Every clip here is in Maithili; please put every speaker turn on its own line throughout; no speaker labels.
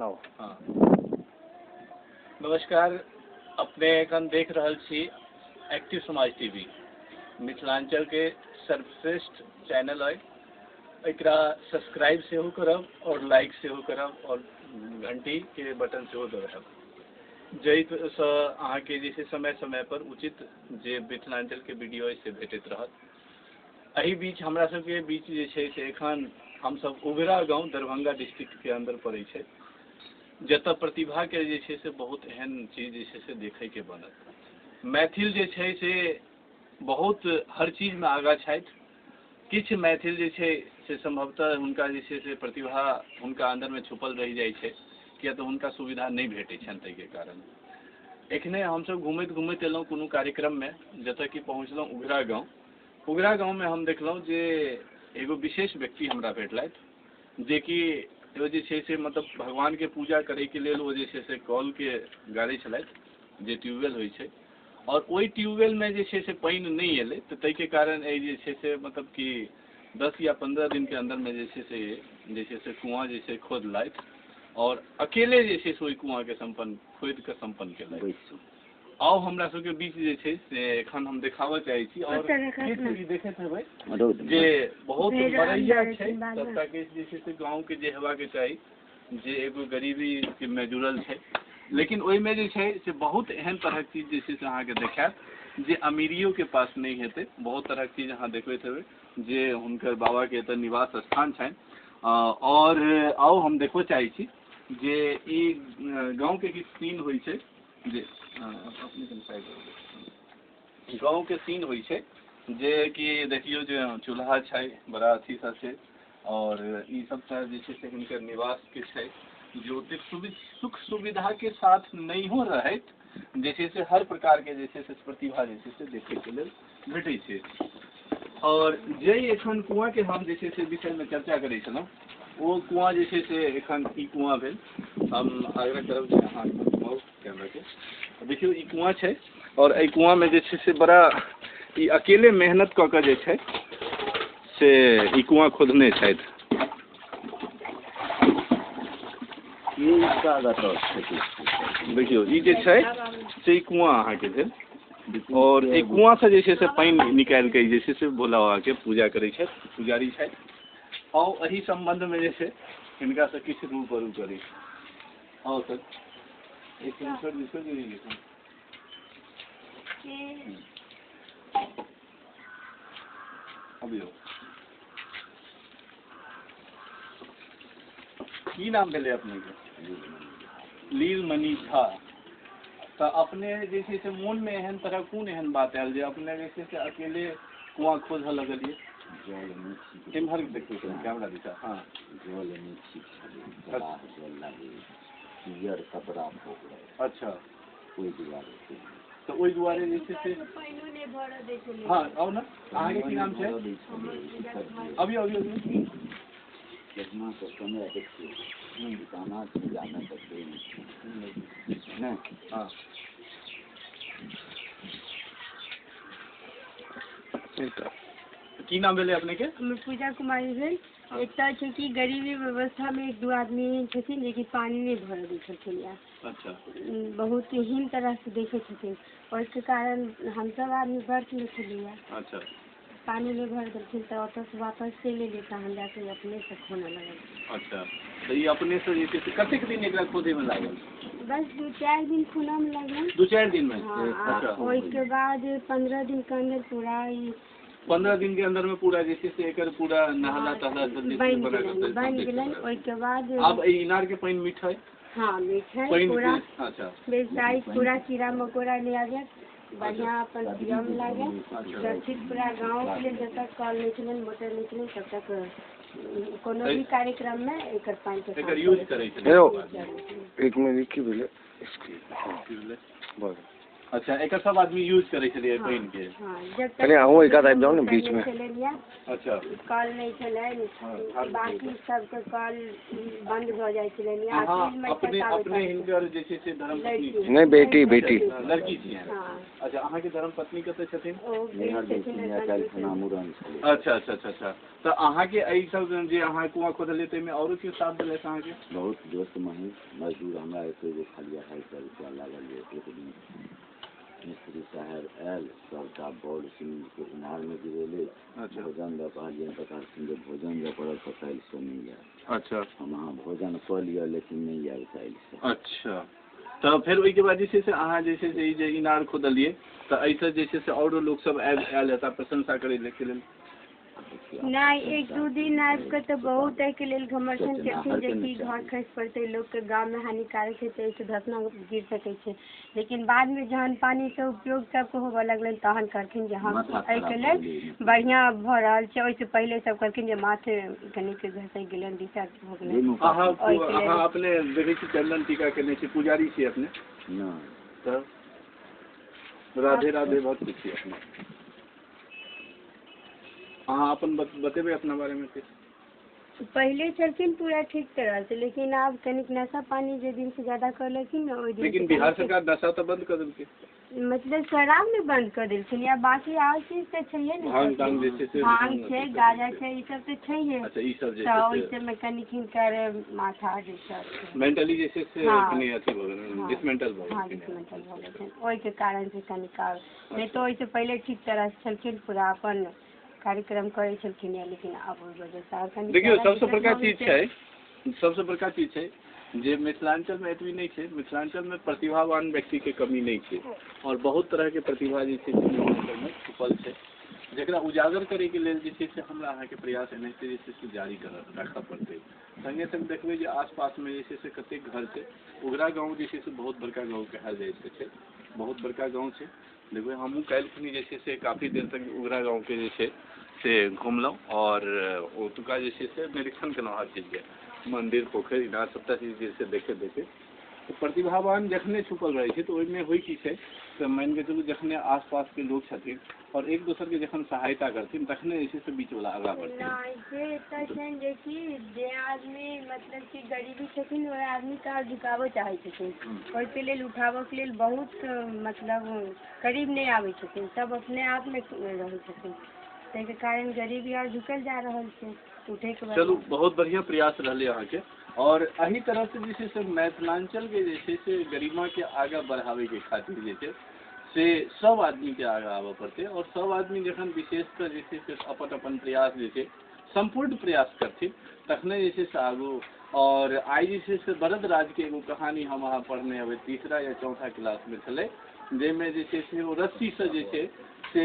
लाउ।
हाँ, नमस्कार। अपने एखन देख रहल छी एक्टिव समाज टीवी, मिथिलांचल के सर्वश्रेष्ठ चैनल है। एकरा सब्सक्राइब सेहो करब और लाइक सेहो करब और घंटी के बटन सेहो दबायब, जाहिसँ अहाँके जे छै समय समय पर उचित जे मिथिलांचल के वीडियो है से भेटैत रहत। एहि बीच हमरा सबके बीच जे छै से एखन हमसब उघरा गाँव दरभंगा डिस्ट्रिक्ट के अंदर पड़ै छै, जतऽ प्रतिभा के जे छै से बहुत एहन चीज जे छै से देखैके बनत। मैथिल जे छै से बहुत हर चीजमे आगाँ छथि। किछु मैथिल जे छै से सम्भवतः हुनका जे छै से प्रतिभा हुनका अन्दरमे छुपल रहि जाइ छै, किया तऽ हुनका सुविधा नहि भेटै छनि ताहिके कारण। एखने हमसब घुमैत घुमैत एलहुँ कोनो कार्यक्रममे, जतऽ कि पहुँचलहुँ उघरा गाँव। उघरा गाँवमे हम देखलहुँ जे एगो विशेष व्यक्ति हमरा भेटलथि, जेकि ओ जे छै से मतलब भगवानके पूजा करैके लेल ओ जे छै से कलके गाड़ै छलथि, जे ट्यूबवेल होइ छै, और ओहि ट्यूबवेलमे जे छै से पानि नहि एलै, तऽ ताहिके कारण एहि जे छै से मतलब कि 10 या 15 दिनके अन्दरमे जे छै से कुआँ जे छै खोदलथि और अकेले जे छै से ओहि कुआँके सम्पन्न खोदि कऽ सम्पन्न केलथि। आउ हमरा सबके बीच जे छै से एखन हम देखाबऽ चाहै छी और किछु देखैत हेबै जे बहुत बड़ैया छै सबटा के जे छै से गाँव के जे हेबाके चाही, जे एगो गरीबी के मे जुड़ल छै, लेकिन ओहिमे जे छै से बहुत एहन तरहक चीज जे छै से अहाँके देखायत जे अमीरियो के पास नहि हेतै। बहुत तरहक चीज अहाँ देखबैत हेबै जे हुनकर बाबा के एतऽ निवास स्थान छनि। और आउ हम देखबऽ चाहै छी जे ई गाँव के किछु सीन होइ छै, जे गाँव के सीन होइ छै, जे कि देखियौ जे चूल्हा छै बड़ा अथी सा छै, और ई सबटा जे छै से हिनकर निवास के छै, जे ओतेक सुख सुविधा के साथ नहियो रहैत जे छै से हर प्रकार के जे छै से प्रतिभा जे छै से देखै के लेल भेटै छै। और जे एखन कुआँ के हम जे छै से विषय में चर्चा करै छलहुँ, ओ कुआँ जे छै से एखन ई कुआँ भेल। हम आग्रह करब जे अहाँ घुमाउ कैमरा के, देखियौ ई कुआँ छै और एहि कुआँ में जे छै से बड़ा ई अकेले मेहनत कऽ कऽ जे छै से ई कुआँ खोदने छथि। देखियौ ई जे छै से ई कुआँ अहाँके भेल और एहि कुआँ से जे छै से पानि निकालि के जे छै से भोला बाबा के पूजा करै छथि, पुजारी छथि। आउ एहि सम्बन्ध में जे छै हिनका से किछु रूबरू करी। आउ सर, एक मिनट छोड़ि दियौ, छोड़ि दियौ। अबियौ। की नाम भेलै अपनेके? लीलमणि झा। तऽ अपने जे छै से मोनमे एहन तरह कोन एहन बात आयल जे अपने जे छै से अकेले कुआँ खोजऽ लगलियै?
जल नहि ठीक।
एम्हर देखियौ कैमरा दिशा। हाँ,
जल नहि ठीक छलै, जल लागै पियर कपड़ा भऽ गेलै।
अच्छा,
ओहि दुआरे।
तऽ ओहि दुआरे जे छै से
पानिओ नहि भरऽ दै छलै।
हाँ, आउ ने। अहाँके की नाम छै? अबियौ अबियौ अबियौ।
केतना के समय देखियौ, दाना पूजामे तऽ नहि।
हाँ, की नाम भेलै अपने के?
हमर पूजा कुमारी भेल। एकटा छै कि गरीबी व्यवस्थामे एक दू आदमी एहन छथिन जेकि पानि नहि भरऽ दै छलखिन या
अच्छा,
बहुत हीन तरहसँ देखै छथिन। ओहिके कारण हमसब आदमी व्रतमे छलियै।
अच्छा,
पानि नहि भर देलखिन तऽ ओतऽसँ वापस चलि एलियै, तहन जाके अपनेसँ खोनऽ लगल।
अच्छा, तऽ ई अपनेसँ जे छै से कतेक दिन एकरा खोदैमे लागल?
बस 2-4 दिन खुनामे लागल।
2-4 दिन में?
हाँ।
अच्छा,
ओहिके बाद 15 दिन के अंदर पूरा ई
15 दिन के अंदर में पूरा जे छै से एकर पूरा नहला तहला सब जे छै
बनि
बना
गेलनि,
कऽ
बनि गेलनि। ओहिके बाद
आब एहि इनार के पानि मीठ है?
हाँ, मीठ है
पानि
पूरा।
अच्छा,
बेसाई पूरा कीड़ा मकोड़ा नहि आबै, बढ़िया अपन पियऽमे लागे, सुरक्षित पूरा गाँव के लेल। जब तक कल नहि छलनि, मोटर नहि छलनि, तब तक कोनो भी कार्यक्रम में एकर पानि के
एकर यूज करै छलै।
हेलो, एक मिनट, की भेलै?
की भेलै?
बस।
अच्छा, एकर सब आदमी यूज करै छलियै पानि के।
कनि अहूँ एकात आबि जाउ ने बीच में।
अच्छा,
कल नहि छलनि, बाकी सबके कल बंद भऽ जाइ छलनि।
अपने अपने हिनकर जे छै से धर्मपत्नी?
नहि, बेटी बेटी
लड़की छियै। अच्छा, अहाँके धर्मपत्नी कतऽ छथिन? अच्छा अच्छा अच्छा अच्छा, तऽ अहाँके एहि सब जे अहाँ कुआँ खोदलियै ताहिमे औरो केओ साथ देलथि अहाँके?
बहुत दोस्त महीस मजदूर। हमरा एके गो खाली 250 रुपया लागल जे एक दिन मिस्त्री साहेब आयल, सबटा बॉल सीमेंट के इनार में गिरेले। भोजन दऽ कहलियनि तऽ कहलखिन जे भोजन जँ पड़ल तऽ काल्हिसँ नहि आयब। हम अहाँ भोजन कऽ लिअ, लेकिन नहि आयब काल्हिसँ।
अच्छा, तऽ फेर ओहिके बाद जे छै से अहाँ जे छै से ई जे इनार खोदलियै तऽ एहिसँ जे छै से औरो लोकसभ आबि आयल हेता प्रशंसा करै के लेल?
नहि, एक दू दिन आबि कऽ तऽ बहुत एहिके लेल घमर्थन केलखिन जे कि घर खसि पड़तै लोकके, गाममे हानिकारक हेतै, एहिसँ धसना गिर सकै छै। लेकिन बादमे जहन पानीके उपयोग सबके होबऽ लगलनि तहन कहलखिन जे हम एहिके लेल बढ़िआँ भऽ रहल छै। ओहिसँ पहिले सब कहलखिन जे माथ कनिक घसकि गेलनि, दिशा भऽ गेलनि।
अहाँ अपने देखै छी चन्दन टीका केने छी, पुजारी छी अपने?
नहि।
तऽ राधे राधे भक्त छी अपने। अहाँ अपन बतेबै अपना बारेमे किछु?
पहिले छलखिन पूरा ठीक तरह से, लेकिन आब कनिक नशा पानी जे दिन से ज्यादा करलखिन ने ओहि दिन।
लेकिन बिहार सरकार नशा तऽ बंद कऽ देलकै।
मतलब शराब नहि बंद कऽ देलखिन, या बाकी आओर चीज तऽ छैहे ने।
भांग तांग जे छै से?
भांग छै, गांजा छै, ई सब तऽ छैहे।
अच्छा, ई सब जे
तऽ ओहि सबमे कनिक हिनकर माथा जे छै
मेंटली जे छै से कनि अथी भऽ गेल, डिसमेंटल भऽ गेल।
हँ, डिसमेंटल भऽ गेल, ओहिके कारण से कनिक आब नहि तऽ ओहिसँ पहिले ठीक तरह से छलखिन, पूरा अपन कार्यक्रम करै छलखिन, लेकिन आब ओहि वजहसँ कनि।
देखियौ, सबसँ बड़का चीज छै, सबसँ बड़का चीज छै जे मिथिलाञ्चलमे एतबी नहि छै, मिथिलाञ्चलमे प्रतिभावान व्यक्तिके कमी नहि छै आओर बहुत तरहके प्रतिभा जे छै से मिथिलाञ्चलमे छुपल छै, जकरा उजागर करैके लेल जे छै से हमरा अहाँके प्रयास एनाहिते जे छै से जारी राखऽ पड़तै। सङ्गे सङ्ग देखबै जे आसपासमे जे छै से कतेक घर छै। उगरा गाँव जे छै से बहुत बड़का गाँव कहल जाइ छै, बहुत बड़का गाँव छै। देखबै, हमहूँ काल्हि खनी जे छै से काफी देर तक उगरा गाँवके जे छै से घुमलहुँ आओर ओतुका जे छै से निरीक्षण केलहुँ, हर चीजके, मन्दिर, पोखरि, इनार, सबटा चीज जे छै देखैत देखैत। तऽ प्रतिभावान जखने छुपल रहै छै तऽ ओहिमे होइ की छै तऽ मानिके चलू जखने आसपासके लोक छथिन आओर एक दोसरके जखन सहायता करथिन तखने जे छै से बीचवला आगाँ बढ़थिन।
नहि, से एतऽ छनि जे कि जे आदमी मतलब कि गरीबी छथिन ओहि आदमीके आर झुकाबऽ चाहै छथिन, ओहिके लेल उठाबऽके लेल बहुत मतलब करीब नहि आबै छथिन, सब अपने आपमे रहै छथिन, ताहिके कारण गरीबी आओर झुकल जा रहल छै उठैके।
चलू, बहुत बढ़िआँ प्रयास रहलै अहाँके आओर एहि तरहसँ जे छै से मिथिलाञ्चलके जे छै से गरिमाके आगाँ बढ़ाबैके खातिर जे छै से सब आदमीके आगाँ आबऽ पड़तै आओर सब आदमी जखन विशेषतः जे छै से अपन अपन प्रयास जे छै सम्पूर्ण प्रयास करथिन तखने जे छै से आगू। आओर आइ जे छै से बरदराजके एगो कहानी हम अहाँ पढ़ने हेबै, तीसरा या चौथा क्लासमे छलै, जाहिमे जे छै से ओ रस्सीसँ जे छै से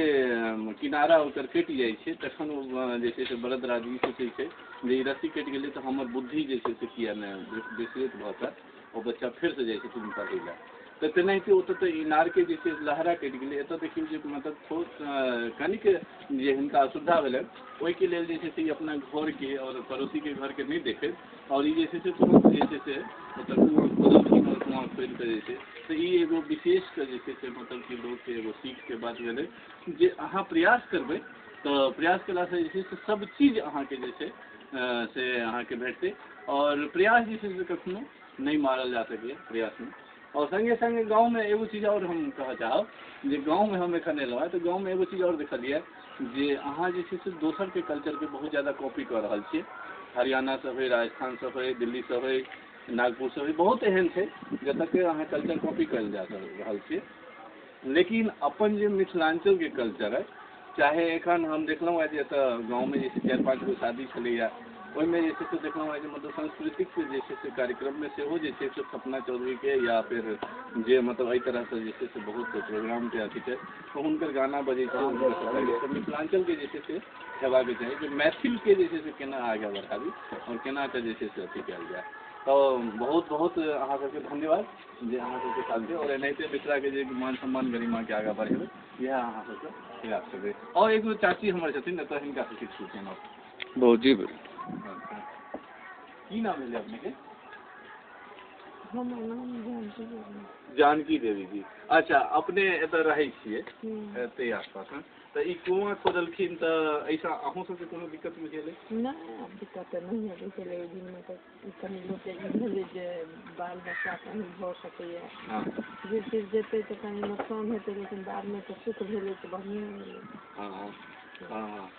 किनारा ओकर कटि जाइ छै। तखन ओ जे छै से बरदराज ई सोचै छै जे ई रस्सी कटि गेलै तऽ हमर बुद्धि जे छै से किया नहि विस्तृत भऽ कऽ ओ बच्चा फेरसँ जाइ छथिन पढ़ै लए। तऽ तेनाहिते ओतऽ तऽ इनारके जे छै लहरा कटि गेलै, एतऽ देखियौ जे मतलब थोड़ कनिक जे हिनका असुविधा भेलनि ओहिके लेल जे छै से ई अपना घरके आओर पड़ोसीके घरके नहि देखैत आओर ई जे छै से तुरन्त जे छै से ओतऽ कुआँ खोदलखिन आओर कुआँ खोदि कऽ जे छै तऽ ई एगो विशेष कऽ जे छै से मतलब कि लोकके एगो सीखके बात भेलै जे अहाँ प्रयास करबै तऽ प्रयास केलासँ जे छै से सब चीज अहाँके जे छै से अहाँके भेटतै आओर प्रयास जे छै से कखनो नहि मारल जा सकैए प्रयासमे। आओर सङ्गे सङ्गे गाँवमे एगो चीज आओर हम कहऽ चाहब जे गाँवमे हम एखन एलहुँ हँ तऽ गाँवमे एगो चीज आओर देखलियै जे अहाँ जे छै से दोसरके कल्चरके बहुत ज्यादा कॉपी कऽ रहल छियै। हरियाणासँ होइ, राजस्थानसँ होइ, दिल्लीसँ होइ, नागपुरसँ होइ, बहुत एहन छै जतऽके अहाँ कल्चर कॉपी कयल जा रहल छियै, लेकिन अपन जे मिथिलाञ्चलके कल्चर अइ, चाहे एखन हम देखलहुँ हँ जे एतऽ गाँवमे जे छै 4-5 गो शादी छलैए, ओहिमे जे छै से देखलहुँ हँ जे मतलब सांस्कृतिक जे छै से कार्यक्रममे सेहो जे छै से सपना चौधरीके या फिर जे मतलब एहि तरहसँ जे छै से बहुत प्रोग्रामके अथी छै तऽ हुनकर गाना बजै छै। हुनकर मिथिलाञ्चलके जे छै से हेबाके चाही जे मैथिलके जे छै से केना आगाँ बढ़ाबी आओर केना कऽ जे छै से अथी कयल जाय। तऽ बहुत बहुत अहाँ सबके धन्यवाद जे अहाँ सबके साथ आओर एनाहिते मिथिलाके जे मान सम्मान गरिमाके आगाँ बढ़ेबै, इएह अहाँ सबके प्रयास करबै। आओर एगो चाची हमर छथिन एतऽ, हिनका से किछु पूछेलहुँ।
बहुत जी।
की नाम भेलै अपनेके?
हमर नाम जानकी देवी।
जानकी देवी जी। अच्छा, अपने एतऽ रहै छियै एतै आसपास मे? तऽ ई कुआँ खोदलखिन तऽ एहिसँ अहूँ सबके कोनो दिक्कत बुझेलै?
नहि, आब दिक्कत तऽ नहि हेतै छलै। ओहि दिनमे तऽ कनि लोकके ई भेलै जे बाल बच्चा कहीं भऽ सकैए, गिर तिर जेतै तऽ कनि नुकसान हेतै, लेकिन बादमे तऽ सुख भेलै तऽ बढ़िएँ भेलै।
हँ हँ हँ हँ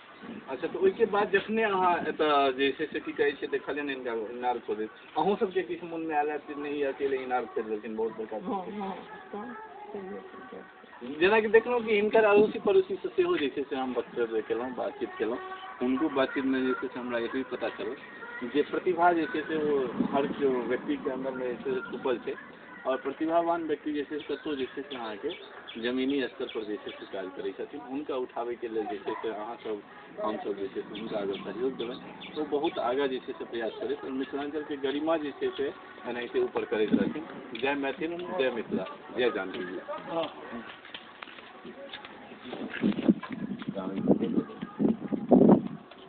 अच्छा, तऽ ओहिके बाद जखने अहाँ एतऽ जे छै से की कहै छै देखलियनि हिनका इनार खोदैत, अहूँ सबके किछु मोनमे आयल हैत कि नहि, ई अकेले इनार खोदि लेलखिन, बहुत बड़का
हँ
चीज छै।
हँ, तऽ छैहे तऽ।
जेनाकि देखलहुँ कि हिनकर अड़ोसी पड़ोसीसँ सेहो जे छै से हम वक्तव्य केलहुँ, बातचीत केलहुँ। हुनको बातचीतमे जे छै से हमरा एतबी पता चलल जे प्रतिभा जे छै से ओ हर केओ व्यक्तिके अन्दरमे जे छै से छुपल छै, आओर प्रतिभावान व्यक्ति जे छै से कतहु जे छै से अहाँके जमीनी स्तर पर जे छै से काज करै छथिन। हुनका उठाबैके लेल जे छै से अहाँसब, हमसब जे छै से हुनका अगर सहयोग देबनि तऽ ओ बहुत आगाँ जे छै से प्रयास करैत आओर मिथिलाञ्चलके गरिमा जे छै से एनाहिते ऊपर करैत रहथिन। जय मैथिल, जय मिथिला, जय जानकी जी।